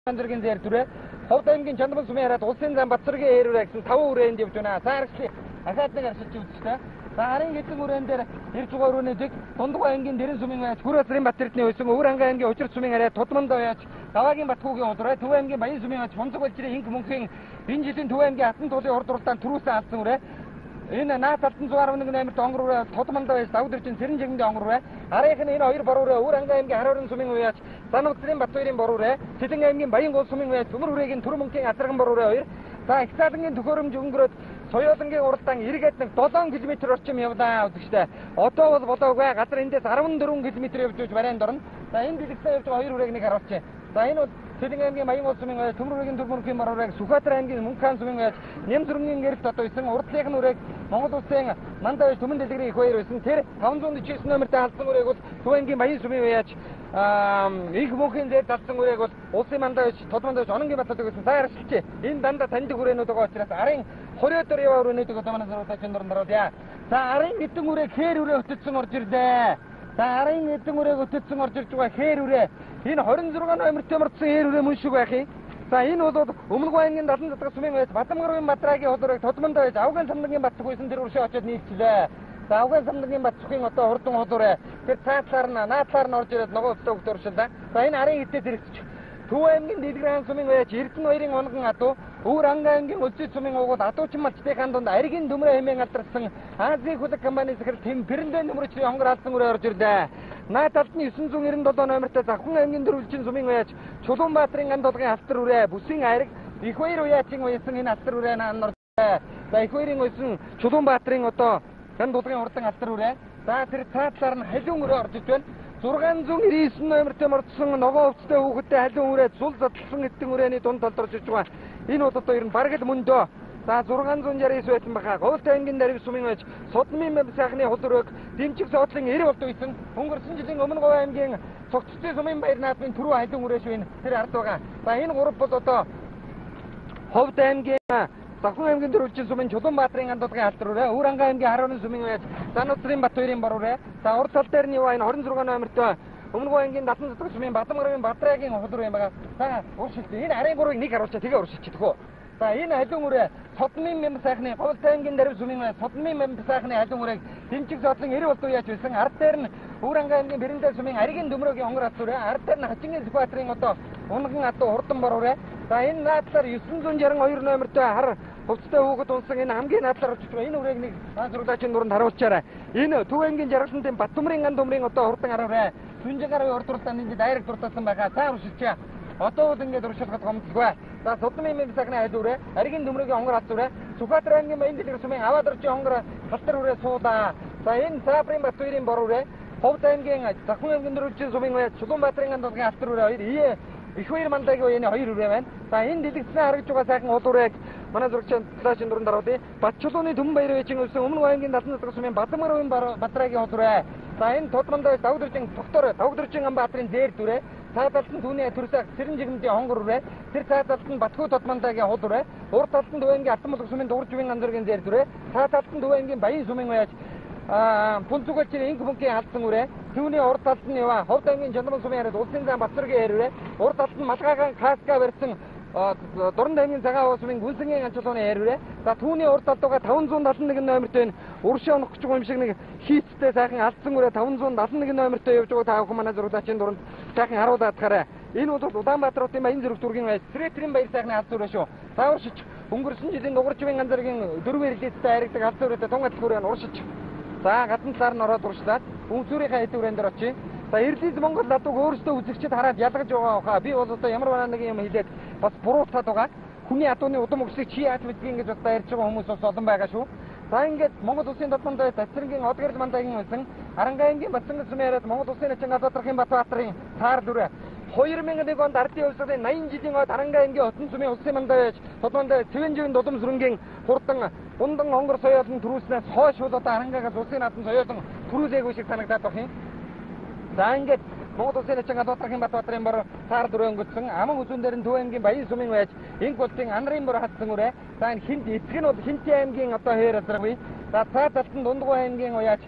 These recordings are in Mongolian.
Ганзэргийн зээр дүрээ Ховд аймгийн Чандмал сумын хараад улсын зам Батцэргийн ээрүүрээ гэсэн 5 үрээнд явж байна. За аргачлал ахаад нэг арчилж үзчихлээ. За арын хэдэн үрээн дээр ирж байгаа өрөөнүүдийг Дундгой аймгийн Дэрэн сумын байж Хөр газрын Бат Эрдэнэ өсөн Өвөр Анга аймгийн Учир сумын хараад Тудманд байж Гаваагийн Батхүүгийн удурай Төв аймгийн Баян сумын байж Хунцаг балжирын Инх мөнхийн энэ жилийн Төв аймгийн Алтан туулын урд уралдаан түрүүсэн алдсан үрээ. Энэ наад талд 111 номерт онгор үрээ Тудманд байж Давд Эрдэнэ Сэрэн жигмэндээ онгор үрээ. Арийнх нь энэ хоёр бор үрээ Өвөр Анга аймгийн Харорын сумын уяач Зан уцрын Бат хоёрын бор үрээ Сэлэн аймгийн Баян гол сумын уяач Төмөр хүрээгийн Төр мөнхийн Азарган бор үрээ хоёр. За их цаалангийн төхөөрөмж өнгөрөөд Соёолонгийн уралдаан эргээд нэг 7 км орчим явлаа үзэгчтэй. Одоо бол болоогүй газар эндээс 14 км явж үж барайнд орно. За энэ дэлгэцээ явж байгаа хоёр үрээг нэг харуулчих. За энэ бол Сэлэн аймгийн Баян гол сумын уяач Төмөр хүрээгийн Төр мөнхийн бор үрээг Сүхбаатар аймгийн Мөнх хаан сумын уяач Нямзүрэнгийн гэрэлт одоо исэн урдлынх нь үрээг Монгол улсын мандаа байж Түмэн дэлгэрийн их баяр байсан. Тэр 549 номертэй алдсан үрээг бол Төв аймгийн Баян сумын уяач их мөнхийн зээр залсан үрээг бол улсын мандаа байж Тодмонд байж Ононгийн Баталдаг байсан. За арчилчээ. Энэ дандаа таньдаг үрээнүүд байгаа учраас арын 20 дор яваа үрээнүүдийг одоо манай сургуулийн дуранд оруулъя. За арын хэдэн үрээг хээр үрээ өтөцсөн орж ирлээ. За арын хэдэн үрээг өтөцсөн орж ирж байгаа хээр үрээ. Энэ 26 номертэй мордсон хээр үрээ мөн шиг байх юм. За энэ бол Өмнө аймгийн 70 татгар сумын байж Бадамгарын Батрагийн хулуурыг Тодмонд байж Авган самдангийн Батцх байсан тэр уршаа очиод нийлчлээ. За Авган самдангийн Батцхын одоо хурдан хулуурэ тэр цаатлаар нь наадлаар нь орж ирээд ногоо өвтөө өгт уршилаа. За энэ арын хэдтэй зэрэгцэж Төв аймгийн Дэлгэр хаан сумын байж Эрдэнэ хоёрын унган адуу Өвөр Анга аймгийн Өлзий сумын угууд адуучин малчдын дунд аргийн төмрөө хэмээн алдарсан Азийн хүлэг компани захирал Тэм Бэрэндэн төмөрчний хонгор алдсан үрээ орж ирлээ. Наад талд нь 997 номертой Завхан аймгийн Дөрвөлжин сумын уяач Чулуунбаатарын ган толгын алтар үрээ Бүсийн айраг их баяр уяачин уяасан энэ алтар үрээ наан орж. За их баярын уясан Чулуунбаатарын одоо ган толгын хурдан алтар үрээ. За тэр цаатлаар нь халиун үрээ орж иж байна. 699 номертой мордсон ногоо өвчтэй хүүхэдтэй халиун үрээ зул задлсан хэдэн үрээний дунд талд орж иж байгаа. Энэ бол одоо ер нь бараг л мөндөө. За 669 байсан баха. Говьт аймгийн Дарив сумын байж Судмын мэм сайхны хул өрөөг дэмжих суудлын 90 болд үйсэн. Өнгөрсөн жилийн Өмнө Говь аймгийн Цогцлын сумын баяр наадмын түрүү халиун үрээ шүү энэ тэр ард байгаа. За энэ гурав бол одоо Ховд аймгийн Завхан аймгийн Дөрвөлжин сумын Чулуунбаатарын андуулгын алдар үрээ, Өвөр Анга аймгийн Харуурын сумын байж Зан уцрын Бат хоёрын бор үрээ. За урд тал дээр нь яваа энэ 26 номертой Өмнө Говь аймгийн 70 татгар сумын Бадамгарын Батрагийн хул үрээ юм байгаа. За уршилт энэ арын гурвыг нэг харуулчаа тэгээ уршилчих төхөө. За энэ халиун үрээ Содмын мэм сайхны Говьт аймгийн Дарив сумын байж Содмын мэм сайхны халиун үрээг дэмжих суудлын 90 болд яаж байсан. Ард дээр нь Өвөр Анга аймгийн Бэрэндэ сумын аргийн төмрөөгийн онгор ат үрээ. Ард дээр нь Хачингийн Сүхбаатарын одоо унган адуу хурдан бор үрээ. За энэ наадлаар 962 номертой хар хувцастай хүүхэд унсан энэ хамгийн наадлаар очиж байгаа. Энэ үрээг нэг сургуулийн дуранд харуулчаарай. Энэ Төв аймгийн Жаргалантын Баттүмрын ган төмрийн одоо хурдан арав. Түнжин гаруй урд уралдаанд энд дайраг дуртаасан байгаа. За уршилчаа. Одоо бол ингээд уршилахад гомдлгүй. За Судмын мэм сайхны хайл үрээ, аргийн төмрөөгийн онгор ат үрээ, Сүхбаатар аймгийн Баян дэлгэр сумын аваад орчин онгор халтар үрээ суулаа. За энэ Саабрын Бат хоёрын бор үрээ, Ховд аймгийн Завхан аймгийн Дөрвөлжин сумын уяа Чулуунбаатарын ган толгын алтар үрээ хоёр ие их хоёр мандаагийн уяаны хоёр үрээ байна. За энэ дэлгэцэн харагдж байгаа сайхан уул үрээг манай зурагчийн флашын дуранд харуулъя. Батчулууны Түмэн баяр вечийн өвсөн Өмнө аймгийн 70 татгар сумын Бадамгарын Батрагийн уул үрээ. За энэ Тудмандаа Давдэржин доктор Давдэржин Амбаатарын зээр дүрээ. Цаа талд нь түүний төрсөг Сэрэн жигмдийн хонгор үрээ. Тэр цаа талд нь Батхүү Тудмандаагийн хул үрээ. Урд талд нь Төв аймгийн Алтан булаг сумын Дугар живийн ганзаргийн зээр дүрээ. Цаа талд нь Төв аймгийн Баян сумын уяач Пүнцүгэлчин инх мөнхийн алдсан үрээ. Түүний урд талд нь яваа Ховд аймгийн Чандмал сумын яриад улсын зам Батцэргийн ээр үрээ. Урд талд нь Малгайгаан Каска барьсан Дуран аймгийн Цагаан уус сумын Гүнсэнгийн ганчулууны ээр үрээ. За түүний урд талд байгаа 571 номертой энэ уршаа унах гэж байгаа юм шиг нэг хийцтэй сайхан алдсан үрээ 571 номертой явж байгаа та бүхэн манай зурагчийн дуранд сайхан харуулаад хараа. Энэ бол Улаанбаатар хотын Баян зэрэг дүүргийн байс Срэтрийн баяр сайхны алдсан үрээ шүү. За уршиж өнгөрсөн жилийн Дугарживын ганцаргийн дөрвөн релизтэй харигдаг алдсан үрээтэй тун адил хүрээ уршиж. За гадна талаар нь ороод уршлаад өнцөрийнхээ хэд үрээн дээр очие. За Эрлиз Монгол ладууг өөрсдөө үзэгчд хараад ялгаж байгаа хаа. Би бол одоо ямар нэг юм хэлээд бас буруутаад байгаа. Хүний адууны удам өгслийг чи яаж мэдгийг гэж одоо ярьж байгаа хүмүүс бас олон байгаа шүү. За ингээд Монгол улсын тодмонд Цацрингийн Одгэрэл мандагийн байсан Аранга аймгийн Батсангал сумын яриад Монгол улсын начин Галбаатарын Батбаатарын цаар дүрээ 2001 онд ардын хувьсгалын 80 жилийн од Аранга аймгийн Хотон сумын улсын мандаа байж тодмонд Цэвэнживэн дулам сүрэнгийн хурдан гундан онгор соёолон төрүүлснээс хойш бол одоо Арангаагаас улсын наадам соёолон төрүүлээгүй шиг санагдаад байх юм. За ингээд Монгол улсын начин Галбаатарын Батбаатарын бор цаар дүрээ өнгөцсөн аман үзүүн дээр нь Төв аймгийн Баян сумын байж инх болтын анрын бор хатсан үрээ. За энэ хинт эцэг нь бол Хинти аймгийн одоо хээр азраггүй. За цаа талд нь Дундгой аймгийн уяач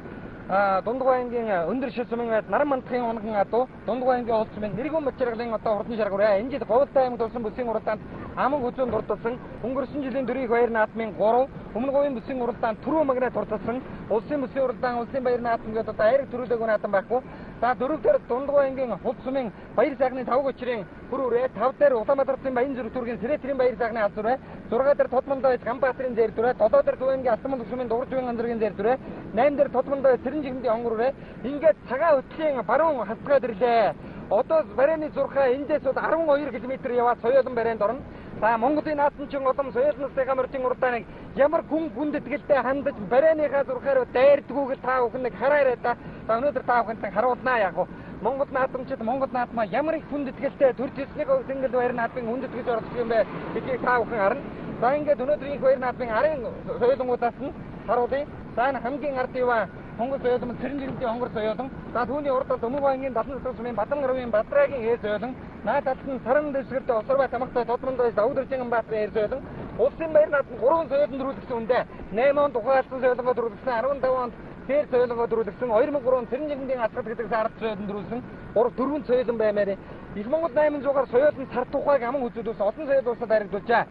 Дундгой аймгийн өндөр шил сумын байд Наран мандахын унган адуу Дундгой аймгийн улс сумын Нэргүн Бачаргалын одоо хурдан шаргуурай. Энэ жил Говьлтай аймагт болсон бүсийн уралдаанд аман хүзүүн дурдсан. Өнгөрсөн жилийн дөрвийн баяр наадмын 3, өмнө говийн бүсийн уралдаанд түрүү магнаа дурдсан. Улсын бүсийн уралдаан улсын баяр наадам гэдэг одоо айраг төрүүлээгүй наадам байхгүй. За дөрөв дээр Дундгой аймгийн улс сумын баяр сайхны тавг учрын хөр үрээ, тав дээр Улаанбаатар хотын Баян зүрх төргийн Сэрэтэрийн баяр сайхны алс үрээ, 6 дээр Тодмондой Ганбаатарын зээр дүрээ, 7 дээр Төв аймгийн Алтан мундаг сумын Дугарж үеийн ганзаргийн зээр дүрээ, 8 дээр Тодмондой Цэрэн жигмдийн онгор үрээ. Ингээд цагаан хөтлийн баруун хасгаад ирлээ. Одоо барайны зурхаа эндээс бол 12 км яваад соёолон барайнд орно. За Монголын наадамчин олон соёолон насныхаа морьдын уралдааныг ямар гүн хүндэтгэлтэй хандаж барайныхаа зурхаар дайрдгүүг та бүхэн нэг хараарай да. За өнөөдөр та бүхэнтэй харуулнаа яг. Монгол наадамчид Монгол наадмаа ямар их хүндэтгэлтэй төр зэснийг өвсөнгөл баяр наадмын хүндэтгэж оролцох юм бэ гэдгийг та бүхэн харна. За ингээд өнөөдрийн их баяр наадмын арын соёолонгуудаас нь харуулъя. За энэ хамгийн ард яваа Монгол соёолон Цэрэн жирэмтийн хонгор соёолон. За түүний урд бол Өмнө аймгийн 70 сумын Бадан гарвын Бадрагийн ээр соёолон. Наад талд нь Саран дэвсгэртэй Осорбай тамгатай Тодмондой Давудэржин Баатарын ээр соёолон. Улсын баяр наадам 3 соёолон төрүүлсэн үндэ. 8 онд ухаалсан соёолонгоо төрүүлсэн, 15 онд тэр соёолонгоо төрүүлсэн, 2003 онд Цэрэн жирэмтийн асгад гэдэг сард соёолон төрүүлсэн. 3 4 соёолон баймаар. Их Монгол 800-аар соёолон сар тухайг аман үзүүлсэн олон соёол улсад харагдуулжээ.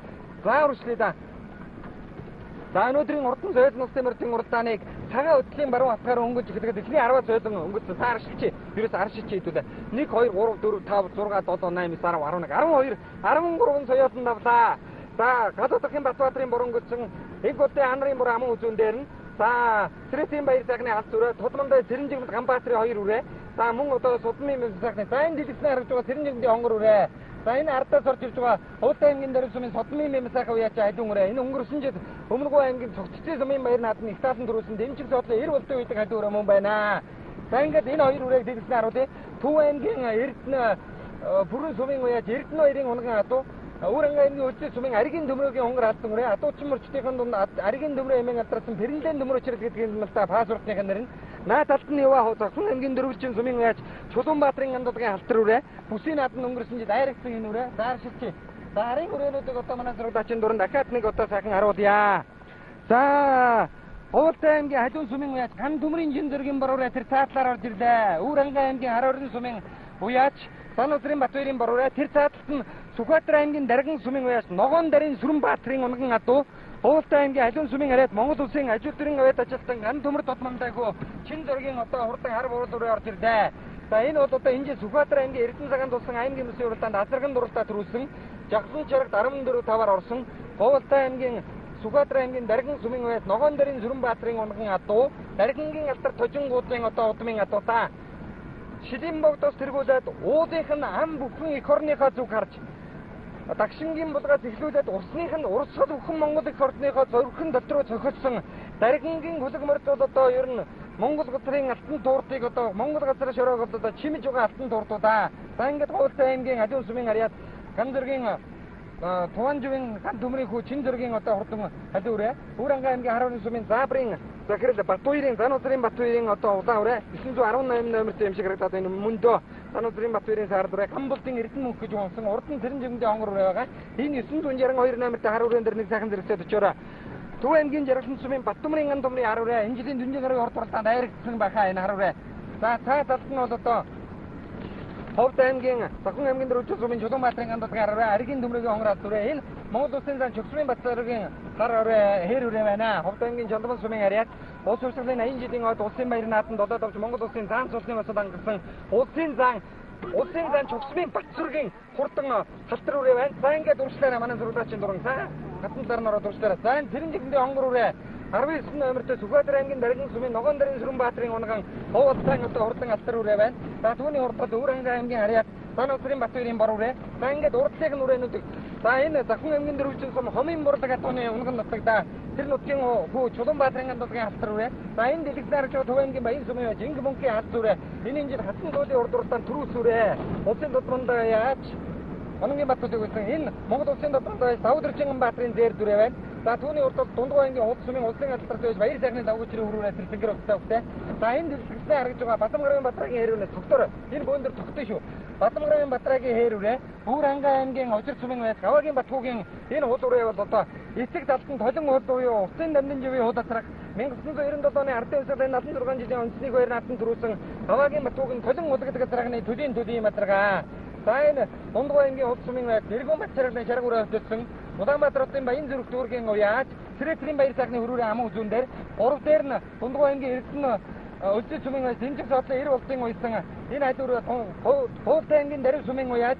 За үргэлжлэе да. За өнөөдрийн урдан соёолон улсын морьдын уралдааныг цагаан хөтлийн баруун хатгаар өнгөж эхлэхэд эхний 10 соёолон өнгөцсөн. Та аршилчи. Ерөөс аршилчи хэдүүлээ. 1 2 3 4 5 6 7 8 9 10 11 12 13 соёолон давлаа. За Галуудахын Батбаатарын буруу өнгөцсөн. Эг удын анарын буруу аман үзүүн дээр нь за Сэрэтийн баяр сайхны алс үрээ, Тулмандai Цэрэн жигмэд Ганбаатарын хоёр үрээ. За мөн одоо Судмын мэс сайхны за энэ дэлгэцний харагдж байгаа Цэрэн жигмэдийн онгор үрээ. За энэ ардаас орж ирж байгаа Уултай аймгийн дөрвөн сумын Содмын мэм сайхан уяачаа халиун үрээ. Энэ өнгөрсөн жил Өмнөгөө аймгийн Цогцлын сумын баяр наадмын их таалан төрүүлсэн дэмжиг зоодлон эр болтын үйдэг халиун үрээ мөн байна. За ингээд энэ хоёр үрээг дэлгэцний харуулъя. Төв аймгийн Эрдэнэ бүрэн сумын уяач Эрдэнэ хоёрын унган адуу Үүрэнгэ аймгийн Өлзий сумын Аригийн төмрөөгийн хонгор алдан үрээ. Адуучин мөрчдийн дунд Аригийн төмрөө хэмээн алдарсан Пэрэнлэн төмрөө чирэл гэдэг юм л та пассвортных нэр нь. Наад талд нь яваа Зогсон аймгийн дөрвөлжин сумын уяач Чулуунбаатарын андуудгийн халтар үрээ. Бүсийн наадам өнгөрсөн жил айрагдсан энэ үрээ. Зааршилчи. За арын үрээнүүдийг одоо манай зурагдаачийн дуранд дахиад нэг удаа сайхан харуулъя. За Уултай аймгийн Халуун сумын уяач Ган төмрийн жин зөргийн бор үрээ тэр цаатлаар орж ирлээ. Үүрэнгэ аймгийн Харорын сумын уяач Сан усрын Батбаярын бор үрээ тэр цааталт нь Сүхбаатар аймгийн Дарган сумын уяач Ногоон дарын Сүрэнбаатарын унган адуу Уултай аймгийн Халуун сумын хараад Монгол улсын ажил төрийн авиат ажилтан Ган төмөр дутмандайгүй чин зөргийн одоо хурдан хар буурал үрээ орж ирлээ. За энэ бол одоо энэ жил Сүхбаатар аймгийн Эрдэнэ цагаан тулсан аймгийн бүсийн уралдаанд азарган дуралдаа төрүүлсэн Жагсан чарагт 14-5-аар орсон Уултай аймгийн Сүхбаатар аймгийн Дарган сумын уяач Ногоон дарын Сүрэнбаатарын унган адуу Даргангийн алтар Тожингуудын одоо удмын адуу та Шилийн богдоос тэргүүлээд уулынх нь ам бүхэн эх орныхоо зүг харж Дагшингийн булгаас эхлүүлээд усных нь урсгал бүхэн Монгол эх орныхоо зөрхөн дотроо цохилсон Даргангийн хүлэг морд бол одоо ер нь Монгол газрын алтан тууртыг одоо Монгол газрын шороог одоо чимэж байгаа алтан тууртуудаа. За ингээд Уултай аймгийн Халуун сумын харьяат Ган зөргийн Туваанживын ган төмрийн хүү чин зөргийн одоо хурдан халиун үрээ. Үүрэнгэ аймгийн Харварын сумын Заабрын захирал Батбуйрын Зан усрын Батбуйрын одоо улаан үрээ 918 номертой юм шиг харагдаад энэ мөндөө Зан усрын Батбуйрын сард үрээ Гамбулдын Эрдэнэ мөнх гэж унсан урд нь Цэрэн жигмэдийн онгор үрээ байгаа. Энэ 962 номертой хар үрээн дээр нэг сайхан зэрэгцээд очоорой. Төв аймгийн Жаргалан сумын Баттумрын ган төмрийн хар үрээ энэ жилийн дүнжин гарагийн урд уралдаанд дайрагдсан байхаа энэ хар үрээ. За цаа талд нь бол одоо Ховд аймгийн Зогхон аймгийн дөрвөлжин сумын Чулуунбаатарын гандалгын хар үрээ Аригийн төмрөгийн хонгор алд үрээ энэ Монгол улсын зан Чөксрийн Батцаргийн хар үрээ хээр үрээ байна. Ховд аймгийн Чондомон сумын харьяат улс урсгалын 80 жилийн ойд улсын баяр наадамд долоод авч Монгол улсын зан суулны басууд ангасан улсын зан Чөксрийн Батцаргийн хурдан халтар үрээ байна. За ингээд үргэлжлээрэй манай зурагдаачийн дуран. За гадна талаар нь ороод үргэлжлээрэй. За энэ Цэрэн жигмэдийн онгор үрээ 19 номертой Сүхбаатар аймгийн Дарган сумын Ногоон дарын Сүрэнбаатарын унган Уултай одоо хурдан алтар үрээ байна. За түүний урд бол Үүрэнгэ аймгийн харьяат Зан усрын Батбуйрын бор үрээ. За ингээд урдлыг нь үрээнүүдийг за энэ Зогхон аймгийн дөрвөлжин сум Хомын бурлаг адууны унган нутагда тэр нутгийн хүү Чулуунбаатарын андуудгийн алтар үрээ. За энэ дэлгэцээр харж байгаа Төв аймгийн Баян сумын байж Инг мөнхийн алд үрээ. Энэ энэ жил хатан дуулын урд уралдаанд төрүүс үрээ. Улсын дутмандаа яаж Ононгийн Батбуудыг үзсэн энэ Монгол улсын дутмандаа Давудэржин Баатарын зээр дүрээ байна. За түүний урд бол Дундгой аймгийн Улс сумын улсын алдарт байж баяр сайхны давгуучрын өрөөрэй тэр цэнгэр уттай өгтэй. За энэ дэлгэцнээ харагдж байгаа Бадамгарвын Батрагийн хээр үрээ тогтоор энэ бөөндөр тогтсон шүү. Бадамгарвын Батрагийн хээр үрээ Үүрэнгэ аймгийн Ожир сумын байж Гавагийн Батхуугийн энэ хул үрээ бол одоо эцэг талд нь толон хул буюу усын дамдын живийн хул атрах 1997 оны ардын хувьсгалын 76 жилийн үндэсний баяр наадам төрүүлсэн Гаваагийн Батуугийн толон улгадаг газрагны төдийн төдийн матрага. За энэ Дундгой аймгийн Хулд сумын байд Дэргүн Батчаргалын шарга үрээ хөтөлсөн Улаанбаатар хотын Баян зүрх дүүргийн уяаж Сэрэтэрийн баяр сайхны хөрүүрийн аман үзүүн дээр 3 дээр нь Дундгой аймгийн Эрдэнэ Өлзий сумын байд Дэмжих содлон 90 болтын уйсан энэ хажуу үрээ Туултай аймгийн Дарив сумын уяаж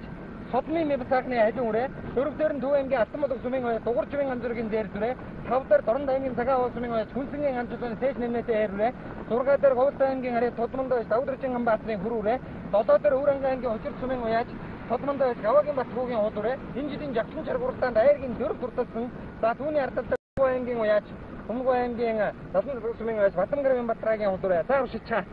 Содмын мэм сайхны хажуу үрээ 4 дээр нь Төв аймгийн Алтан сумын уяаж Дугуйчвын ганцүргийн дээр зүрээ 5 дээр Дорнод аймгийн Цагаан уул сумын уяаж Хүнсэнгийн ганцүргийн сэж нэмнэтэй ээр үрээ 6 дээр Говьлтай аймгийн харьяа Тудманд байж Давдржин Ганбаатарын хөр үрээ 7 дээр Өвранга аймгийн Хожир сумын уяаж Тудманд байж Гаваагийн Батхуугийн хууд үрээ энэ жилийн жагсан чаргууртаанд айргийн 4 турталсан. За түүний ардталд Өмнөгөө аймгийн уяаж Өмнөгөө аймгийн 76 сумын уяаж Батамгарвын Батрагийн хууд үрээ. За уршичаа.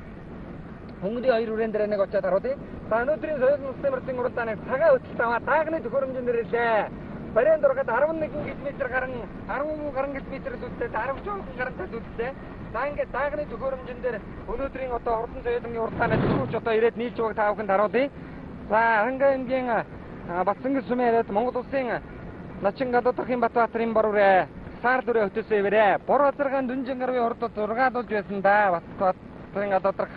Хөнгөний хоёр үрээн дээр нэг очиад харуулъя. За өнөөдрийн соёл улсын мөрдийн уралдааныг цагаан хөтөлт аваад даагны төхөөрөмжөнд ирлээ. Бариан дургад 11 км гарan 10 гарan км зүттэй 10 гарантай зүттэй. За ингээд даагны төхөөрөмжөн дээр өнөөдрийн одоо хурдан соёлын уралдааныг төхөөрч одоо ирээд нийлж байгааг та бүхэнд харуулъя. За Аранга аймгийн Батсангэл сумын яриад Монгол улсын Начин гадаадын Батбаатарын бор үрээ саар дүрээ хөтөлсөн ивэрээ. Бор базаргаан дүнжин гаруй урдад зургаалуулж байсан да Батбаатарын гадаадах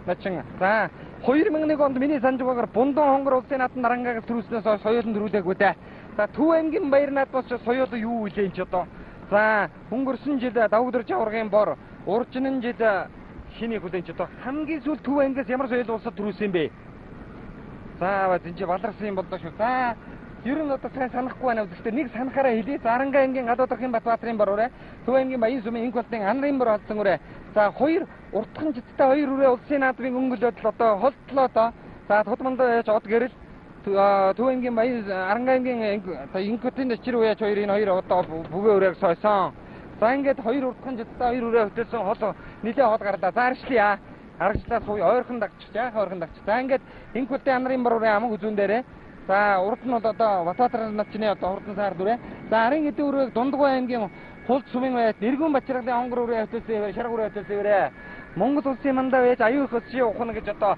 начин. За 2001 онд миний санаж байгаагаар Бундан хонгор улсын наадам Нарангаагаас төрүүлснээс хойш соёлон төрүүлээгүй дээ. За Төв аймгийн баяр наадмаас ч соёл юу үлээ энэ ч одоо. За өнгөрсөн жил Давгдэр жаваргын бор, уржин жил шиний хүлэн ч одоо хамгийн сүүл Төв аймгаас ямар соёл улсад төрүүлсэн юм бэ? За бац энэ чи баларсан юм боллоо шүү. За ер нь одоо сайн санахгүй байна. Гэхдээ нэг санахаараа хэлье. За Аранга аймгийн гадаадын Батбаатарын бор үрээ, Төв аймгийн Баян сумын инх болтын анрын бор олсон үрээ. За хоёр уртхан жидтэй хоёр үрээ улсын наадмын өнгөлөдөл одоо холтлоо доо. За Тудманд яаж од гэрэл Төв аймгийн Баян Аранга аймгийн инх хотын чир уяач хоёр энэ хоёр одоо бүгэ үрээг сойсон. За ингээд хоёр уртхан жидтэй хоёр үрээ хөтөлсөн хол нилээ хол гарлаа. За арчлаа. Арчлаа сууя ойрхон дагч. Жаахан ойрхон дагч. За ингээд инх хотын анрын бор үрээ аман хүзүүн дээрээ. За урд нь бол одоо Батбаатар начны одоо хурдан саар дүрээ. За арын хэдэн үрээг Дундгой аймгийн Хулд сумын байт Нэргүн Бачиргалын онгор үрээ хөтөлсөн ивэр шарга үрээ хөтөлсөн ивэрээ. Монгол улсын мандаа байж аюу их өсөж ухна гэж одоо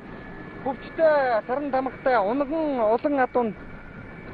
хөвчтэй саран тамгатай унган улан адуунд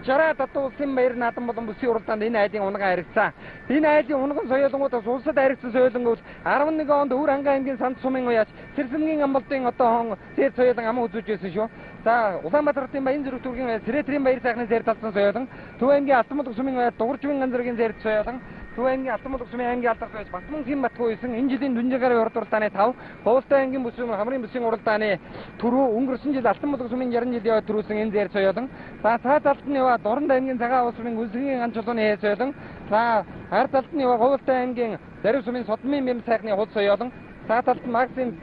60 адуу улсын баяр наадам болон бүсийн уралдаанд энэ айлын унган харигдсан. Энэ айлын унган соёлонгууд бас улсад харигдсан соёлонгууд 11 онд Өвөр Анга аймгийн Санд сумын уяач Сэрсэмгийн амболтын одоо хон зэр соёлон аман үзүүлж байсан шүү. За Улаанбаатар хотын Баян зүрх дүүргийн Сэрэтэрийн баяр сайхны зэр талсан соёлон, Төв аймгийн Алтан сумын уяа Дугуйчвын ганцрын зэр соёлон, Төв аймгийн Алтан сумын аймгийн алдарт байж Батмөнхийн Батхуу исэн энэ жилийн дүнжин гарын урд уралдааны 5, Говьлтай аймгийн бүсийн хамрын бүсийн уралдааны түрүү өнгөрсөн жил Алтан сумын 60 жил яваад төрүүлсэн энэ зэр соёлон. За цаа талд нь яваа Дорнод аймгийн Цагаан уус сумын Гүнсгийн ганц чулууны хээ соёлон. За хар талд нь яваа Говьлтай аймгийн Дарив сумын Содмын мэм сайхны хул соёлон. Цаа талд нь Максим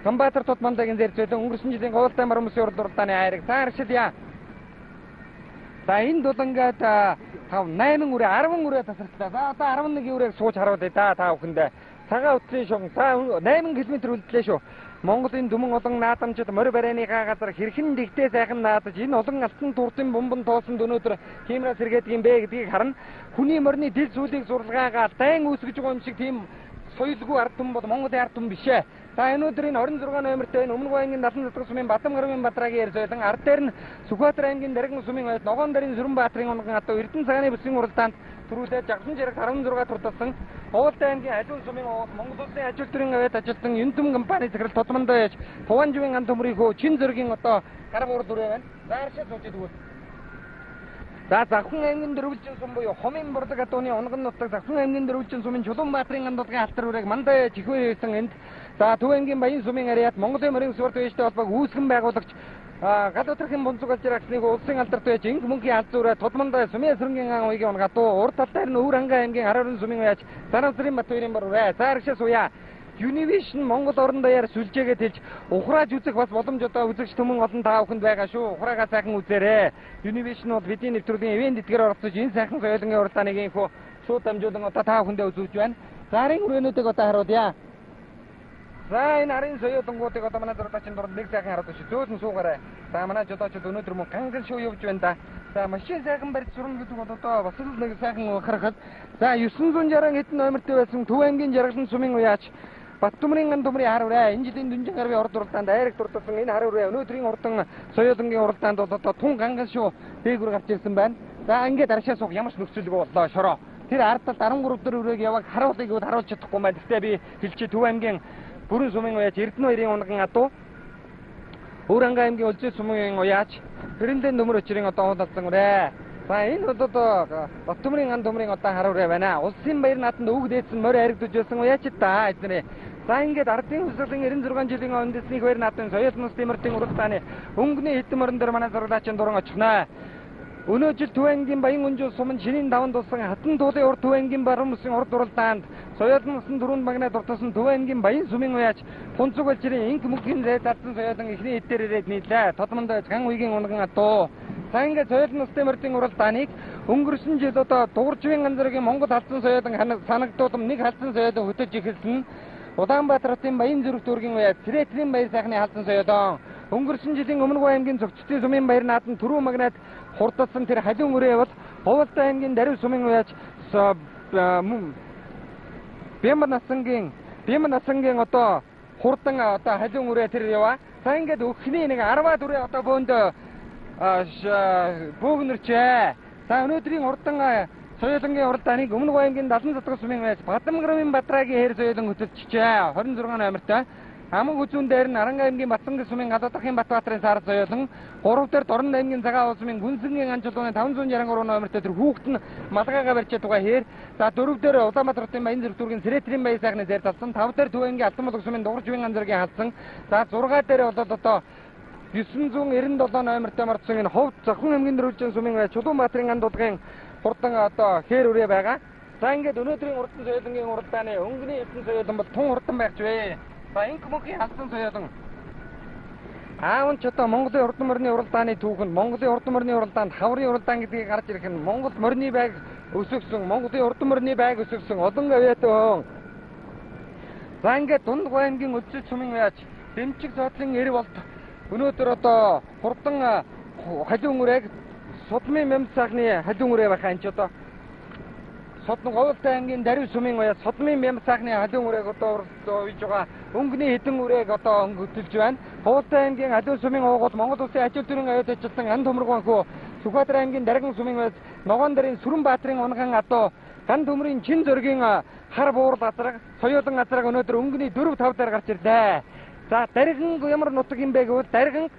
Ганбаатар Тудмандагийн зэр соёлон өнгөрсөн жилийн Говьлтай морин бүсийн урд уралдааны айраг. За аршилъя. За энэ дулангаад 5 8 үрээ 10 үрээ тасарчлаа. За одоо 11 үрээг сууж харуулъя да та бүхэндээ. Цагаан үтлийн шугам. За 8 км үлдлээ шүү. Монголын дүмэн олон наадамчид морь барайныхаа газар хэрхэн дэгтээ сайхан наадаж энэ олон алтан туртын бомбон тоосонд өнөөдөр хиймраа сэргээдэг юм бэ гэдгийг харна. Хүний морины дил зүйлийг зурлгаагаа дайн үүсгэж байгаа юм шиг тийм соёлгүй ард түмэн бол Монголын ард түмэн биш ээ. За өнөөдөр энэ 26 номертэй энэ Өмнө аймгийн 76 сумын Батамгарвын Батрагийн яр соёлон ард дээр нь Сүхбаатар аймгийн Дарган сумын оёд Ногоон дарын Сүрэнбаатарын унган адуу Эрдэнэ цагааны бүсийн уралдаанд төрүүлээд жагсан жирэг 16 турталсан Говьлтай аймгийн Аливан сумын уул Монгол улсын ажил төрийн аваад ажилтан Юнтүм компани захирал Тудмандаа яж Туванживын ан төмрийнхөө чин зөргийн одоо гар урд үрээ байна. За аршаа сууж идэгвэл. За Завхан аймгийн дөрвөлжин сум буюу хомын бурлаг адууны унган нутаг Завхан аймгийн дөрвөлжин сумын Чулуунбаатарын андуулгын алтар үрээг мандаа чихвээ хийсэн энд. За Төв аймгийн Баян сумын ариат Монголын морин спорт үеэжтэй холбоог үүсгэн байгуулагч гал өдрхийн бунцуг алж ираксны улсын алдарт байж инх мөнхийн алзуураа Тудмандаа сумын сөрөнгийн ан уйгийн унган адуу урд тал дээр нь Өвөр Анга аймгийн 12 сумын уяач Занавсрын Батбаярын бор үрээ. За аргашаа сууя. Univision Монгол орон даяар сүлжээгээ тэлж ухрааж үзэх бас боломж одоо үзэгч түмэн олон та бүхэнд байгаа шүү. Ухраагаа сайхан үзээрэй. Univision бол бидний нэвтрүүлгийн ивент эдгээр оролцож энэ сайхан соёлын уралдааныг инхүү шууд дамжуулан одоо та бүхэндээ үзүүлж байна. За арын өрөөнүүдийг одоо харуулъя. За энэ арын соёлонгуудыг одоо манай зурагчин дунд нэг сайхан харуулж шүү. Зөөлөн суугаарай. За манай жолоочд өнөөдөр мөн ганган шүү явж байна да. За машин сайхан барьж сурна гэдэг бол одоо бас л нэг сайхан харахад за 960 хэдэн номертэй байсан Төв аймгийн Жаргалан сумын уяач Баттүмрийн ган төмрийн хар үрээ энэ жилийн дүнжин гарвын урд уралдаанд айраг дурдсан энэ хар үрээ өнөөдрийн урдан соёлонгийн уралдаанд бол одоо тун ганган шүү дээгүр гарч ирсэн байна. За ингээд аршаа суух ямар ч нөхцөлгүй боллоо шороо. Тэр ард талд 13 дэх үрээг яваг харуулъя гэвэл харуулж чадахгүй байна. Гэхдээ би хэлчихье, Төв аймгийн Бүрэн сумын уяач Эрдэнэ хоёрын унган адуу Өвранга аймгийн Өлзий сумын уяач Хэрэндэн төмөр өчрийн одоо худалдан үрээ. За энэ бол одоо Баттөмрийн ан төмрийн одоо хар үрээ байна. Улсын баяр нааданд өвөг дээдсэн морь харигдаж байсан уяач та эднэрээ. За ингээд ардын хөсөлийн 96 жилийн үндэсний баяр наадын соёл мус тэмэртийн уралдааны өнгөний хэдэн морин дээр манай зураглаачийн дуран очихнаа. Өнөө жил Төв аймгийн Баян өнжил сумын шинийн даван тулсан хатан туулын урд Төв аймгийн баруун мөсийн урд уралдаанд соёлын усан дөрөнд магнаа дуртасан Төв аймгийн Баян сумын уяач Пунцуг балжирын инк мөнхийн зай зарсан соёлон эхний хэд дээр ирээд нийлээ. Тодмонд ган үеийн унган адуу. За ингээд соёлын улсын мөрдийн уралдааныг өнгөрсөн жил одоо Дугаржвын ганцрын Монгол халдсан соёлон санагдуулам нэг халдсан соёлон хөтөж эхэлсэн. Улаанбаатар хотын Баян зүрх дүүргийн уяа Цэрэтрийн баяр сайхны халдсан соёлон өнгөрсөн жилийн Өмнө аймгийн Цогцдын сумын баяр нааданд түрүү магнаад хурдсан тэр халуун үрээ бол Ховолтой аймгийн Дарив сумын уяач Бямба насангийн одоо хурдан одоо халуун үрээ тэр яваа. За ингээд өхний нэг 10-аад үрээ одоо бөөнд бөөгнөрчээ. За өнөөдрийн хурдан соёлонгийн уралдааныг Өмнө аймгийн 70 засаг сумын уяач Бадамгрын Батрагийн хэр соёлон хөтөлчихжээ. 26 номертой. Аман хүзүүн дээр нь Аранга аймгийн Батсангийн сумын Гадаадахын Батбаатарын сар соёлон, 3 дээр Дорн аймгийн Цагаан сумын Гүнсэнгийн Анжуулгын 563 номертой тэр хүүхэд нь малгайгаа барьчаад байгаа хээр. За 4 дээр Улаанбаатар хотын Баян зүрх дүүргийн Сэрэтрийн баяр сайхны зэр талсан. 5 дээр Төв аймгийн Алтан булаг сумын Дугаржвын ганцрын халдсан. За 6 дээр болоод одоо 997 номертой мордсон энэ Ховд Зохин аймгийн Дөрвөлжин сумын Чулуунбаатарын андуулгын хурдан одоо хээр үрээ байгаа. За ингээд өнөөдрийн урдан соёлонгийн уралдааны өнгөний эрдэнэ соёлон бол тун хурдан байх вэ. За инк мөнхийн халдсан соёлон. Аав нь ч одоо Монголын урдан морины уралдааны түүхэнд Монголын урдан морины уралдаанд хаврын уралдаан гэдгийг гарч ирэх нь Монгол морины байг өсгсөн, Монголын урдан морины байг өсгсөн олон авьяатай. За ингээд Дунд аймгийн Өлзий сумын уяач Дэмчиг зоотлын эр болт өнөөдөр одоо хурдан халуун үрээг Судмын мемд сайхны халуун үрээ байх энэ ч одоо Содон Говьлтай аймгийн Дарив сумын уяа Судмын мемд сайхны халуун үрээг одоо уйж байгаа өнгөний хэдэн үрээг одоо өнгөтөлж байна. Говьлтай аймгийн халуун сумын уугуул Монгол Улсын ажил төрийн аюул ажилтан Ан Төмөргөнхөө Сүхбаатар аймгийн Дарган сумын уяа Ногоон дарын Сүрэнбаатарын унган адуу Ган төмрийн чин зөргийн хар буурал газраг соёолон газраг өнөөдөр өнгөний 4 5 дээр гарч ирлээ. За Дарган ямар нутаг юм бэ гэвэл Дарган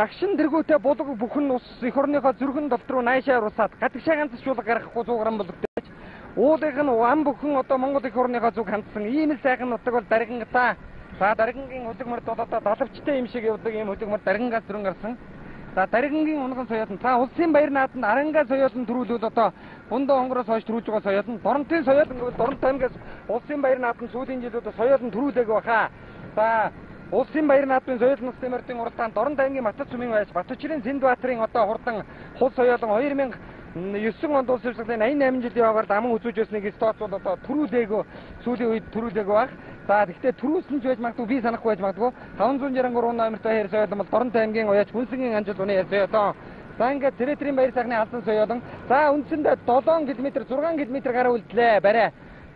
дагшин тэргүүтэй булаг бүхэн ус эх орныхоо зүрхэн дотор руу наашаа урсаад гадагшаа ганц чуулга гаргахгүй 100 гаруй булагдаж уулынх нь ам бүхэн одоо Монгол эх орныхоо зүг хандсан ийм л сайхан нутаг бол Дарган та. За Даргангийн хөдөг мөрд бол одоо далавчтай юм шиг явдаг ийм хөдөг мөрд Даргангаас зүрэн гарсан. За Даргангийн унган соёолн за улсын баяр нааданд Аранга соёолн төрүүлвэл одоо Бундаа онгороос хойш төрүүлж байгаа соёолн Доронтын соёолн гэвэл Доронт аймгаас улсын баяр нааданд сүүлийн жилүүд соёолн төрүүлээгүй баха. За Улсын баяр наадмын соёл нутгийн мөрдийн уралдаанд Дорнод аймгийн Батат сумын байж Батөчрийн Сэндбаатарын одоо хурдан хул соёолон 2009 онд улс хувьсгалын 88 жилийн яваагаар даман үзүүлж байсныг тооцвол одоо төрүүлээгөө сүүлийн үед төрүүлээгөө баг. За тэгвэл төрүүлсэн ч байж магадгүй, би санахгүй байж магадгүй. 563 номертой хэр соёолон бол Дорнод аймгийн уяач Хүнсэнгийн анжил уны хэр соёолон. За ингээд Цэрэтрийн баяр сайхны алсан соёолон. За үндсэндээ 7 км 6 км гаруй үлдлээ. Барай.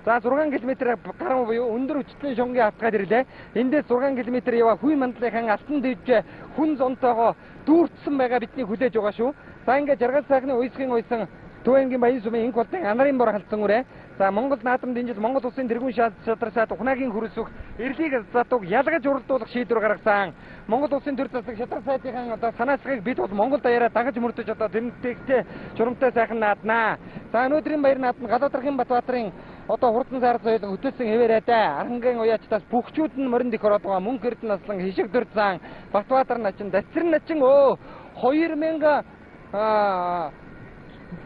За 6 км гаруй буюу өндөр хүчтэй шунгийн хатгаад ирлээ. Эндээс 6 км яваа хүй мандлынхан алтан дэвж хүн зонтойгоо дүүртсэн байгаа бидний хүлээж байгаа шүү. За ингээд жаргал сайхны уйсгийн уйсан Төв аймгийн Баян сумын инк болтын анарын бор халдсан үрээ. За Монгол наадамд энэ жил Монгол улсын тэргүүн шадар сайд Ухнаагийн хөрөлсөх эрлийг задуг ялгаж уралдуулах шийдвэр гаргасан. Монгол улсын төр засаг шадар сайдын одоо санаачлагыг бид бол Монгол даяараа дагаж мөрдөж одоо тэмдэгтэй журамтай сайхан нааднаа. За өнөөдрийн баяр наадам Галуудрахын Батбаатарын одоо хурдан сар соёлон хөтөлсөн хэвээрээ. Архангийн уяачтаас бүхчүүд нь морин дэх ороод байгаа мөнх эрдэнэ аслан хишиг дүр зан Батбаатар начин Дацран начин өө 2000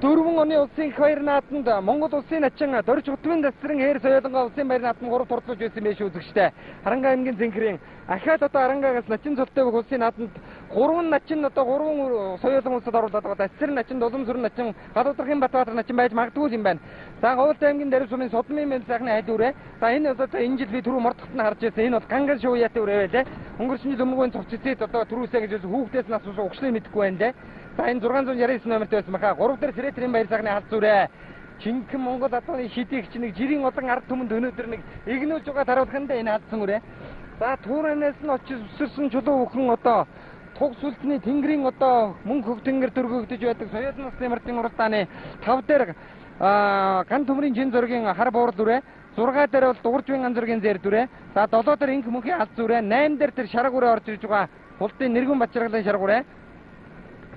4 оны улсын их баяр нааданд Монгол улсын начин Дорж Хутмын дасран хээр соёлонгоо улсын баяр нааданд 3 турдлаж байсан байх шүү үзэгчтэй. Харанга аймгийн Зэнхрийн ахаад одоо Харангаагаас начин цолтой бүх улсын нааданд 3 начин одоо 3 соёлон улсад оруулаад байгаа. Дасран начин, Дулам сүрэн начин, Галуудрахын Батбаатар начин байж магадгүй юм байна. За Говьлт аймгийн Дарив сумын Судмын мэнд сайхны айл үрээ. За энэ одоо энэ жил би түрүү мордохт нь харж байсан. Энэ бол ганган шууяатай үрээ байлаа. Өнгөрсөн жил өмнөгөө цовццээд одоо түрүүсээ гэж хүүхдээс нь асуусан угшлыг мэдэхгүй байна лээ. За энэ 669 номертой байсан баха. 3 дээр Сэрэтрийн баяр сайхны халд зүрээ. Жинхэнэ Монгол адууны шидийг чи нэг жирийн олон ард түмэнд өнөөдөр нэг игнүүлж байгаа таруулах нь энэ халдсан үрээ. За Туранаас нь очиж өсөрсөн чулуу бүхэн одоо туг сүлтний тэнгэрийн одоо мөнх хөг тэнгэр дөргөгдөж байдаг соёл насны мөрдийн уралдааны 5 дээр Ган төмрийн жин зургийн хар буурал үрээ. 6 дээр бол Дугаржвын ган зургийн зэр дүрээ. За 7 дээр инх мөнхийн алд зүрээ. 8 дээр тэр шарга үрээ орж ирж байгаа. Хулдын нэргүн бачиргалын шарга үрээ.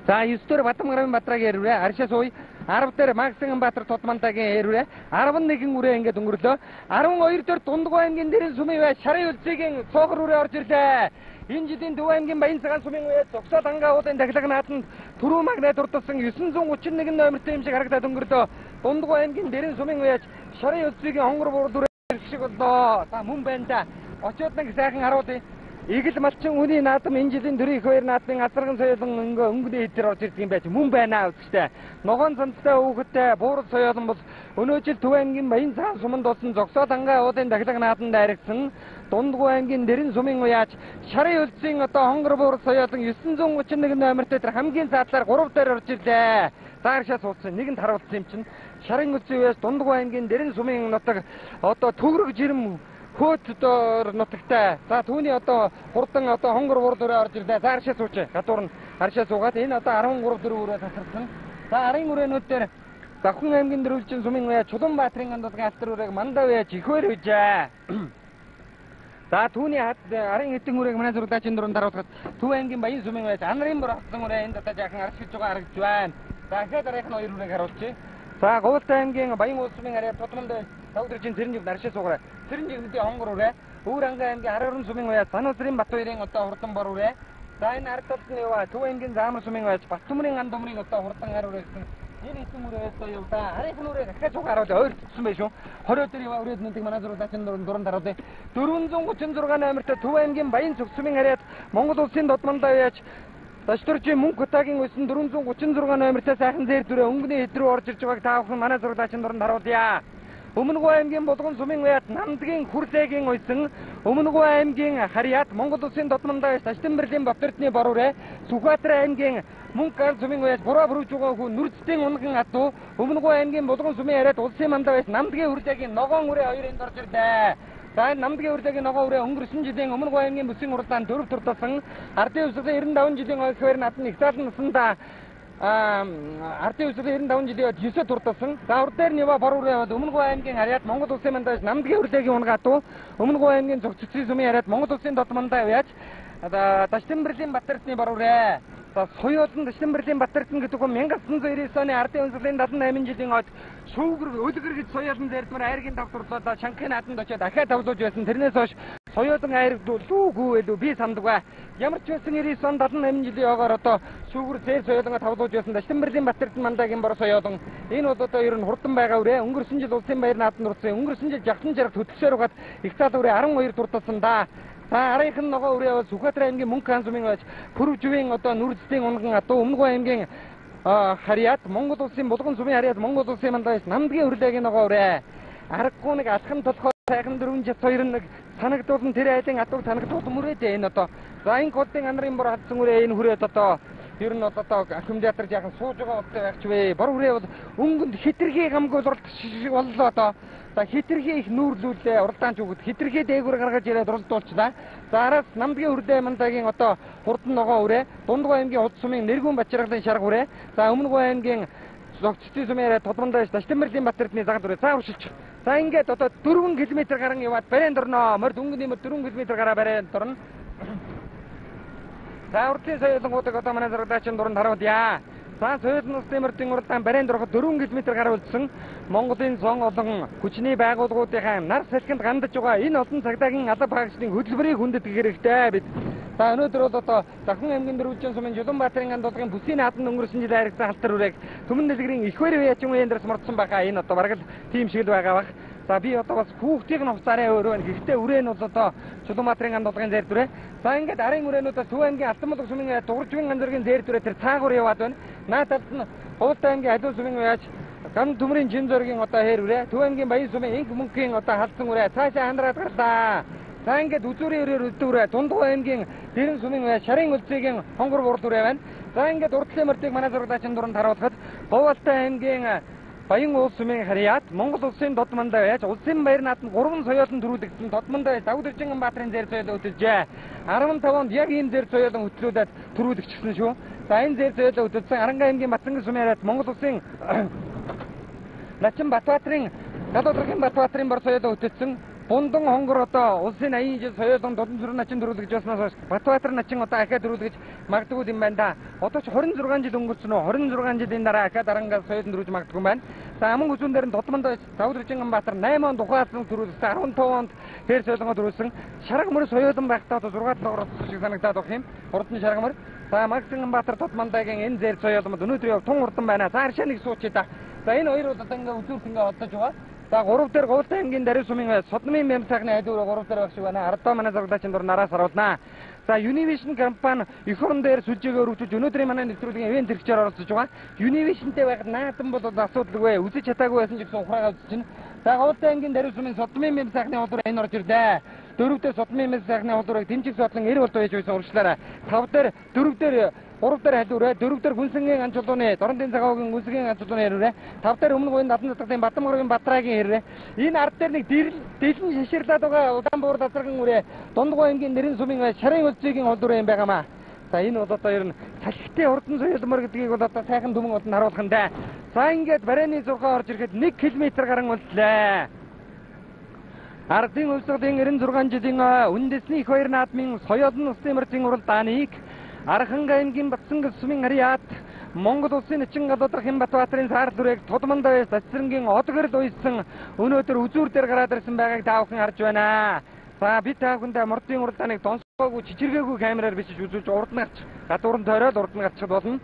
За 9 дээр Батамгарамын Батрагийн эрврээ. Аршаа сууя. 10 дээр Магсан Баатар Тудмантагийн эрврээ. 11 үрээ ингээд өнгөрлөө. 12 дээр Дундгой аймгийн дэрэн сүмийн бай шарын өлзийгийн цоохор үрээ орж ирлээ. Энэ жилийн Төв аймгийн Баян цагаан сүмийн үе зогсоол ангаа уулын дахилга нааданд түрүү магнаа дурдсан 931 номертой юм шиг харагдаад өнгөрлөө. Дундгой аймгийн дэрэн сүмийн үеч шарын өлзийгийн хонгор буурал үрээ шиг боллоо. За мөн байна да. Очиод нэг сайхан харуулъя. Игэл малчин үний наадам энэ жилийн төрийн их баяр наадмын асарган соёлон өнгөний эдээр орж ирдэг юм байж мөн байна үзэгчтэй. Ногоон цамцтай хүүхэдтэй буурал соёлон бол өнөө жил Төв аймгийн Баян цагаан суманд болсон зогсоол ангаа уулын дахилга нааданд дайрагдсан Дундгой аймгийн дэрэн сумын уяач шарын өлзийн одоо хонгор буурал соёлон 931 номертой тэр хамгийн цаатлаар 3 дээр орж ирлээ. Зааршаа суудсан нэгэнд харуулсан юм чинь шарын өлзийн уяач Дундгой аймгийн дэрэн сумын нутаг одоо төгрөг жирэм хөөт одоо нутагтай. За түүний одоо хурдан одоо хонгор буурал үрээ орж ирлээ. За аршаа сууч. Гадуур нь аршаа суугаад энэ одоо 13 дөрөв үрээ тасарсан. За арын үрээнүүд дээр Завхан аймгийн дөрвөлжин сумын уяа Чулуунбаатарын андуулгын алтар үрээг мандаа уяаж ихвэр үжээ. За түүний арын хэдэн үрээг манай зурагдаачийн дөрөнд харуулахад Төв аймгийн Баян сумын уяаж анарын бүр авсан үрээ энд одоо жаахан аршиж байгаа харагдж байна. За ахаад арийнх нь хоёр үрээг харуулчих. За Гуйлтай аймгийн Баян уул сумын арай тудманд Давдржин Цэрэнжиг наршаа суугараа. Цэрэнжигнүүдийн хонгор үрээ. Өвөр ангаа аймгийн Харгарын сумын уяа Сануусрын Бат хоёрын одоо хурдан бор үрээ. За энэ ард талд нь яваа Төв аймгийн Заамар сумын уяаж Баттүмрийн ган думрын одоо хурдан хар үрээ гэсэн энэ хэдэн үрээ одоо яв да. Арийнх нь үрээ дахиад суух харуулъя. Ойртсон байх шүү. 20 дээр яваа үрээднүүдийг манай зурагдаачийн дөрөнд харуулъя. 436 номертой Төв аймгийн Баян цог сумын харьяат Монгол улсын додмондоо уяаж Дашдуржийн мөнх утаагийн өсөн 436 номертой сайхан зэр дүрээ өнгөний хэд рүү орж ирж байгааг та бүхэн манай зурагдаачийн дөрөнд харуулъя. Өмнөгөө аймгийн Булган сумын уяат Намдгийн Хүрлээгийн уйсан Өмнөгөө аймгийн Харьяат Монгол улсын додмондоо Ташдамберлин Бат-Эрдэнэ бор үрээ Сүхбаатар аймгийн Мөнх ган сумын уяат Бураа бүрүүж байгаа хүн Нүрцдийн унган адуу Өмнөгөө аймгийн Булган сумын харьяат улсын мандаа байс Намдгийн Хүрлээгийн ногоон үрээ хоёр энд орж ирлээ. За энэ Намдгийн Хүрлээгийн ногоон үрээ өнгөрсөн жилийн Өмнөгөө аймгийн бүсийн уралдаанд дөрөв турталсан ардын өвсгөлийн 95 жилийн их баяр наадмын их заалан насандаа ардын өвсгөлийн 95 жилийн үед 9 турталсан. За урд дээр нь яваа бор үрээ яваад Өмнөгөө аймгийн харьяат Монгол улсын мандаа Намдгийн Хүрлээгийн унгатуу Өмнөгөө аймгийн Зогццгийн сумын харьяат Монгол улсын дод мандаа яваач Ташдамберлин Бат-Эрдэнэ бор үрээ. За соёолон Ташдамберлин Бат-Эрдэнэ гэдэг нь 1999 оны ардын өнсгөлийн 78 жилийн ойд шүүгэр өлгөр гэж соёолон зэрдмэр айргийн тав турлаад Шанхай нааданд очиод дахиад тавлуулж байсан. Тэрнээс хойш соёолон айрг лүүгүй илүү би санддаг. Ямар ч байсан 99 он 78 жилийн огоор одоо шүүгэр зээр соёолонго тавлуулж байсан. Ташдамберлин Бат-Эрдэнэ мандагийн бор соёолон энэ бол одоо ер нь хурдан байгаа үрээ. Өнгөрсөн жил улсын баяр нааданд орсон. Өнгөрсөн жил жагсан жаргад хөтөлсөөр угаад их цаал үрээ 12 турталсан да. За арийнх нь ногоо үрээ бол Сүхбаатар аймгийн Мөнх хаан сумын байж Пүрвжвийн одоо Нүрцдийн унган адуу Өмнөгөө аймгийн харьяат Монгол улсын Булган сумын харьяат Монгол улсын мандаа байж Намдгийн Хүрлээгийн ногоо үрээ. Аргагүй нэг алхам толгой сайхан дөрвөн жас хоёр нэг санагдуулан тэр айлын адууг санагдуулан мөрөөдөө энэ одоо. За энэ кодын анарын бор хадсан үрээ энэ хүрээд одоо ер нь одоо аккумулятор жаахан сууж байгаа бодтой байх ч вэ. Бор хүрээ бол өнгөнд хитрхи гамгүй уралдах шиг боллоо одоо. За хитрхи их нүүрлүүлээ уралдаанч өгöd хитрхи дээгүүр гаргаж ирээд уралдуулчлаа. За араас Намдгийн Хүрлээ мандагийн одоо хурдан ногоо үрээ, Дундгой аймгийн Худ сумын Нэргүн Бачиргалын шарга үрээ. За Өмнөгөө аймгийн Зогццгийн сумын яриа Тодмондоо Ташдамберлин Бат-Эрдэнэ загад үрээ. За уршилч. За ингээд одоо 4 км гарan яваад барайнд орно. Морд өнгөний морд 4 км гараа барайнд орно. За урдын соёлонгуудыг одоо манай зурагдаачийн дуранд харуулъя. За соёлон улсын мордын уралдаан барайнд ороход 4 км гаруй үлдсэн Монголын зон олон хүчний байгууллагуудынхаа нар салхинд гандаж байгаа энэ олон цагдаагийн алба хаагчдын хөдөлмөрийг хүндэтгэх хэрэгтэй бид. За өнөөдөр бол одоо Завхан аймгийн дөрвөлжин сумын Чулуунбаатарын андуулгын бүсийн нааданд өнгөрсөн жил айрагсан халтар үрээг Түмэн дэлгэрийн их баяр яачин үеийн дээрс мордсон байгаа. Энэ одоо бараг л тийм шиг л байгаа бах. За би одоо бас хүүхдийг нь хувцаарай өөрөө байна. Гэхдээ үрээ нь бол одоо Чулуунбаатарын андуулгын зэр дүрээ. За ингээд арын үрээнүүдээс Төв аймгийн Алтанбулга сумын Дугаржвын ганзаргийн зэр дүрээ тэр цаагуур яваад байна. Наад талд нь Гуйлтай аймгийн Халуун сумын уяаж Ган төмрийн жин зөргийн одоо хээр үрээ. Төв аймгийн Баян сумын инх мөнхийн одоо халдсан үрээ. Цаашаа хандраад гарлаа. За ингээд үзүүрийн өрөөр үлдээ үрээ. Дундгой аймгийн Дэрэн сумын уяа Шарын өлзийгийн хонгор бурд үрээ байна. За ингээд урдлын мөртийг манай зурагдаачийн дуранд харуулхад Гуйлтай аймгийн Баян уул сумын харьяат Монгол улсын дод мандаа яаж улсын баяр нааданд 3 соёолон төрүүлэгдсэн дод мандаа Давдэржин Баатарын зэр соёолон хөтөлжээ. 15 онд яг ийм зэр соёолон хөтлүүлээд төрүүлэгчсэн шүү. За энэ зэр соёолон хөтөлсөн Аранга аймгийн Батцангийн сумын харьяат Монгол улсын Начин Батбаатарын Галуудрын Батбаатарын бор соёлоо хөтөлсөн Бундан хонгор одоо улсын 80 жил соёолон дудан зүрх начин төрүүлгэж байснаас хойш Батбаатар начин одоо ахиад төрүүлгэж магадгүй юм байна да. Одоо ч 26 жил өнгөрсөн үү? 26 жилийн дараа ахиад дарангаас соёолон төрүүлж магадгүй юм байна. За аман хүзүүн дээр нь Тудманд Давдржин Баатар 8 онд ухаалсан төрүүлсэн, 15 онд хээр соёлонгоо төрүүлсэн. Шарга мөр соёолон байхдаа одоо 6 7 орсон шиг санагдаад байх юм. Хурдан шарга мөр. За Магсан Баатар Тудмандагийн энэ зэр соёоломд өнөөдөр яв тун хурдан байна. За аршаа нэг суучъя да. За энэ хоёр одоо ингээ үзүүрт ингээ холдож байгаа. За 3 дээр Говьлтай аймгийн Дарив сумын Содмын мем сайхны айд өрөө 3 дээр байх шиг байна. Ардаа манай зурагдаачийн дур нараас харуулнаа. За Univision компани эх орон дээр сүлжээгээ өргөжүүлж өнөөдрийн манай нэвтрүүлгийн ивент хэрэгчээр оролцож байгаа. Univision-тэй байхад наадам бол асуудалгүй, үзэж чадаагүй байсан ч гэсэн ухраагаа үзэж байна. За Говьлтай аймгийн Дарив сумын Содмын мем сайхны хулуур энэ орж ирлээ. 4 дээр Содмын мем сайхны хулуурыг тэмцэх судлан 90 болтоо хийж байсан урагшлаараа. 5 дээр 4 дээр 3 дээр халиураа, 4 дээр Гүнсэнгийн ганцлууны, Дорнодын цагаагийн Гүнсэнгийн ганцлууны хэрвээ, 5 дээр Өмнө Гуйн Дадан Затгадын Бадамгаргийн Батрагийн хэрвээ. Энэ ард дээр нэг дэлэн шиширлээд байгаа удаан буур дазарган үрээ Дундгой аймгийн Нэрэн сумын Шарын өлзийгийн хулуураа юм байгаамаа. За энэ бол одоо ер нь салхитай хурдан соёлмор гэдгийг бол одоо сайхан түмэн болон харуулах нь да. За ингээд барайны зургаа орж ирэхэд 1 км гарan үлдлээ. Ардын өвсгөлийн 96 жилийн үндэсний их баяр наадмын соёлын улсын мөрдийн уралдааныг Арханга аймгийн Батсангэл сумын Ариат Монгол улсын начин галуудрахын Батбаатарын саарл үрэг Тудмандаа Дасрангийн одгорл уйсан өнөөдөр үзүүр дээр гараад ирсэн байгааг та бүхэн харж байна. За би та бүхэндээ мордын уралдааныг донсгоогүй чичиргээгүй камераар бичиж үзүүлж урд нь гарч гадуур нь тойроод урд нь гарчихад болно.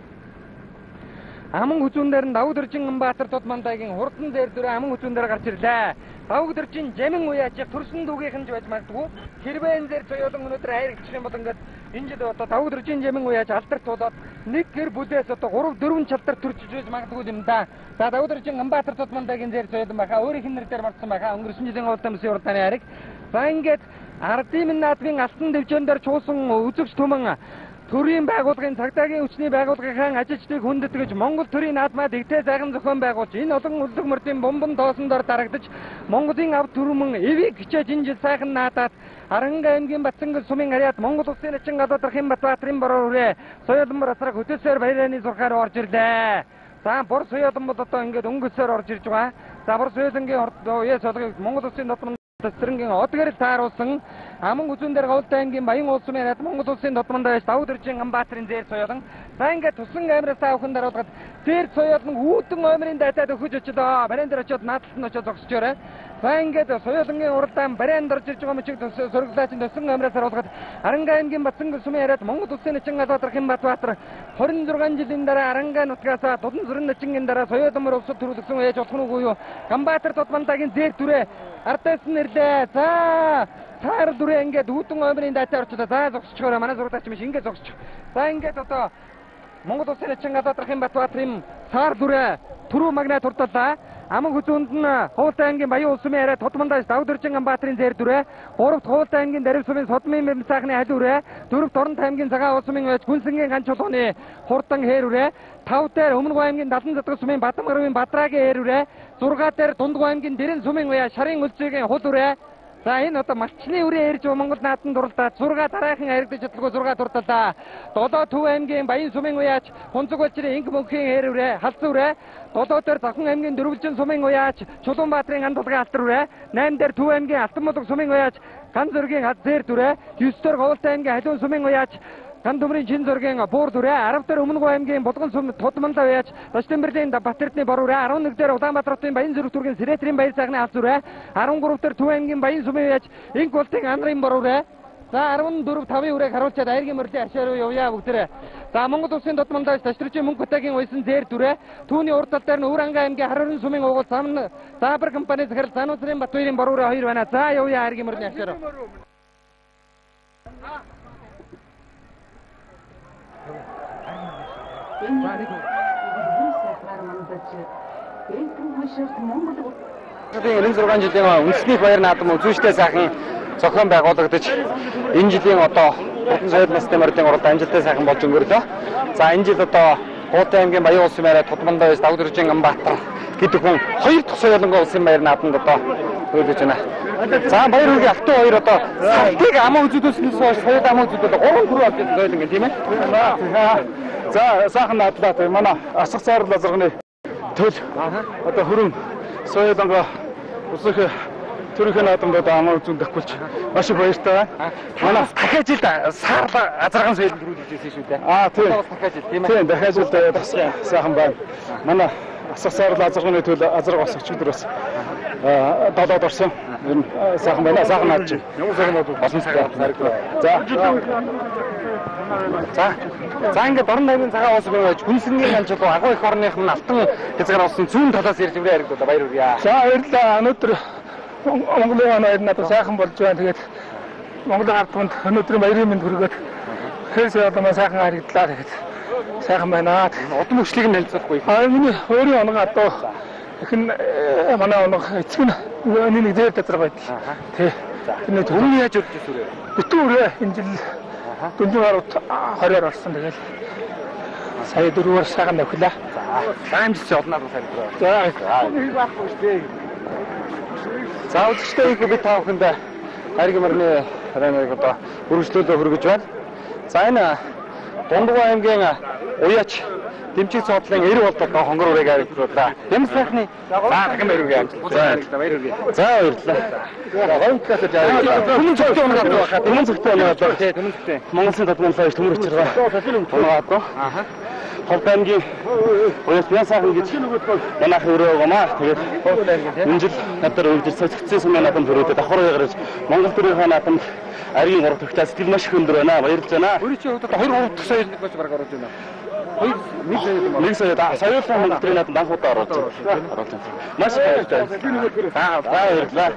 Аман хүзүүн дээр нь Давдэржин Баатар Тудмандаагийн хурдан дээр дүрээ аман хүзүүн дээр гарч ирлээ. Давдэржин жамин уяачих төрсөн дүүгийнх нь ч байж магадгүй. Хэрвээ энэ зэр соёолон өнөөдөр хайргачих юм бол ингээд энэ жил одоо Давдэржин жамин уяач алдарт болоод нэг гэр бүлээс одоо 3 4 чалдар төрчиж байж магадгүй юм да. За Давдэржин Баатар Тудмандаагийн зэр соёолон байхаа өөрийнх нь нэр дээр мартсан байхаа өнгөрсөн жилийн уулзалтын бүсийн уралдааны хайрыг. За ингээд ардын минь наадмын алтан дэвжээн дээр чуусан үзэгч түмэн төрийн байгууллагын цагдаагийн хүчний байгууллагын ажилчдыг хүндэтгэж Монгол төрийн наадмаа дэгтэй сайхан зохион байгуулж энэ олон өрлөг мөрдийн бомбон тоосон дор дарагдаж Монголын ав түрмэн эвийг хичээж энэ жил сайхан наадаад Аранга аймгийн Батсангэл сумын Ариат Монгол улсын начин галуудрахын Батбаатарын бороо үрээ соёолон асраг хөтөлсөөр баярны зурхаар орж ирлээ. За бор соёолон бол одоо ингээд өнгөсөөр орж ирж байгаа. За бор соёолонгийн уяа солгыг Монгол улсын дотмон Дасрангийн одгэрэл тааруулсан аман хүзүүн дээр Говьлтай аймгийн Баян улс сумын Ариат Монгол улсын додмондоо байж Давдэржин Баатарын зээр соёолон. За ингээд тусан камераас та бүхэн даруулгаад зээр соёолон үүдэн номерын дайтаад өгөж очлоо. Барайн дээр очиод наадталт нь очиод зогсчоорой. За ингээд соёолонгийн уралдаан барайнд орж ирж байгаа мөчийг сөрөглөөчин тусан камераас харуулгаад Аранга аймгийн Батсангэл сумын Ариат Монгол улсын начин галуудрахын Батбаатар 26 жилийн дараа Аранга нутгаас дудан зүрэн начингийн дараа соёолон улсад төрүүлсэн ээж болох нь үгүй юу? Ганбаатар Тудмандаагийн зээр дүрээ ардаас нь ирлээ. За таар дүрээ ингээд үүдэн номерын дайтаа орчлоо. За зогсчихоорой. Манай зурагдаач биш ингээд зогсчих. За ингээд одоо Монгол улсын начин галуудрахын Батбаатарын саар дүрээ түрүү магнаа турталаа. Аман хүзүүнд нь Хуултай аймгийн Баян улс сумын Ариат Тудмандаа Давдэржин Баатарын зээр дүрээ, 3 дахь Хуултай аймгийн Дарив сумын Содмын мем сайхны хал үрээ, 4 дахь Дорнот аймгийн Цагаан улс сумын байж Гүнсэнгийн ган чулууны хурдан хээр үрээ, 5 дээр Өмнө Гуй аймгийн Далан задгал сумын Бадамгарвын Бадрагийн хээр үрээ, 6 дээр Дундгой аймгийн Дэрэн сумын уяа Шарын өлзийгийн хул үрээ. За энэ одоо малчны үрээ ирж Монгол нааданд уралдаад 6 дараахан харагдаж чадалгүй 6 дурталаа. 7 Төв аймгийн Баян сумын уяач Хунцаг балчрын Инг мөнхийн хээр үрээ, Халзан үрээ, 7 дээр Завхан аймгийн Дөрвөлжин сумын уяач Чулуунбаатарын андулгын алтар үрээ, 8 дээр Төв аймгийн Алтанмулга сумын уяач Ган зөргийн зээр дүрээ, 9 дээр Говьлтай аймгийн Халиун сумын уяач Ган төмрийн чин зөргийн буур дүрээ, 10 дээр Өмнө Гуй аймгийн Булган сум Тудмандаа уяач Дашдэмбэрлийн Бат Эрдэнэ бор үрээ, 11 дээр Улаанбаатар хотын Баян зүрх түргийн Сэрэтрийн баяр сайхны алс үрээ, 13 дээр Төв аймгийн Баян сумын уяач Инг болтын анрын бор үрээ. За 14 5-ын үрээг харуулчаад айргийн мөрлийн аршаа руу явъя бүгдээрээ. За Монгол улсын додмондоо Дашдржийн мөнгө хотагийн уйсан зээр дүрээ, түүний урд тал дээр нь Өвөр аймгийн Харварын сумын угуул зам Заабар компани захирал Зануусрын Батбаярын бор үрээ 2 байна. За явъя айргийн мөрлийн аршаа руу. Монгол 96 жилийн үндэсний баяр наадам үзүүштэй сайхан зохион байгуулагдаж энэ жилийн одоо Хурдан соёл насны мордын уралдаан амжилттай сайхан болж өнгөрлөө. За энэ жил одоо Хуутай аймгийн Баян улсын баяраа Тудмандаа байж Давдэржин Баатар гэдэг хүн хоёр дахь соёлонгоо улсын баяр наадамд одоо хөөдөж байна. За баяр хүргэе алтан хоёр одоо салтыг амаа үзүүлснээс хойш соёл амаа үзүүлээд 3 түрүү авч ирсэн соёл ингэ тийм ээ. За сайхан наадлаа. Манай асах цаарл лазарганы төл одоо хөрөн Соёлонго усах төрийнхөө наадамд одоо амаа үзүүн давхуулж маш их баяртай байна. Манай дахиад жил саарл азарган соёл төрүүлж ирсэн шүү дээ. Аа тийм. Дахиад жил тийм ээ. Тийм дахиад жил бас сайхан байна. Манай асах саарл азарганы төл азарга бас өчигдөр бас долоод орсон. Ер нь сайхан байна. Сайхан наадж. Ямар сайхан наадам. Олон сайхан наадам. За. За. За ингээд Дорнод аймгийн Цагаан уус байж Хүнсэнгийн анжил агуу их орных нь алтан хязгаар болсон зүүн талаас ирж өрөө харагдуулаа. Баяр хүргье. За баярлалаа. Өнөөдөр Монголын оноо ер нь надад сайхан болж байна. Тэгээд Монголын ард түмэнд өнөөдрийн баярын мэнд хүргээд хэл соёлоо сайхан харагдлаа. Тэгээд сайхан байна. Удам хөшлийг нь танилцуулахгүй. Аа миний өөрийн онгон адуу их нь манай оног эцэг нь нэг зээр газар байдаг. Тий. Тэр өмнө яаж урьж ирсэн вэ? Битүү өрөө энэ жил дөрвөн гаруй 20-оор орсон. Тэгээд сая дөрвөөр сайхан давхилаа. За амжилт олноор харагдав. За. За үзэгчдээ их би та бүхэнд Хайргийн морины райныг одоо үргэлжлүүлээ хүргэж байна. За энэ Дундгуй аймгийн Уяач Дэмжиг цоодлын 90 болд одоо хонгор үрээг харагдуулаа. Ямар сайхны за дахин баяр хүргэе амжилт. За баяр хүргэе. За баярлалаа. Гоё талаас Түмэн цогтой унгаад байгаа. Түмэн цогтой унгаад байгаа. Тий, түмэн цогтой. Монголын татман цааш төмөр учиргаа. Унгаад. Аха. Ховд аймгийн Уяач Бян сайхан гэж манайх өрөө байгаамаа. Тэгээд энэ жил надад үргэлж цогцсон сумын наадам төрөөдөө давхар гарч Монгол төрийнхөө наадамд аргийн 3 төгтөө сэтгэл маш их өндөр байна. Баярлж байна. Өөрийн чинь хувьд одоо 2 3 дахь соёл нэг болж баг оруулж байна. 2 1 сая юм. 1 сая соёлын Монгол төрийн наадамд анх удаа оруулж байна. Маш их баяртай. За баярлалаа.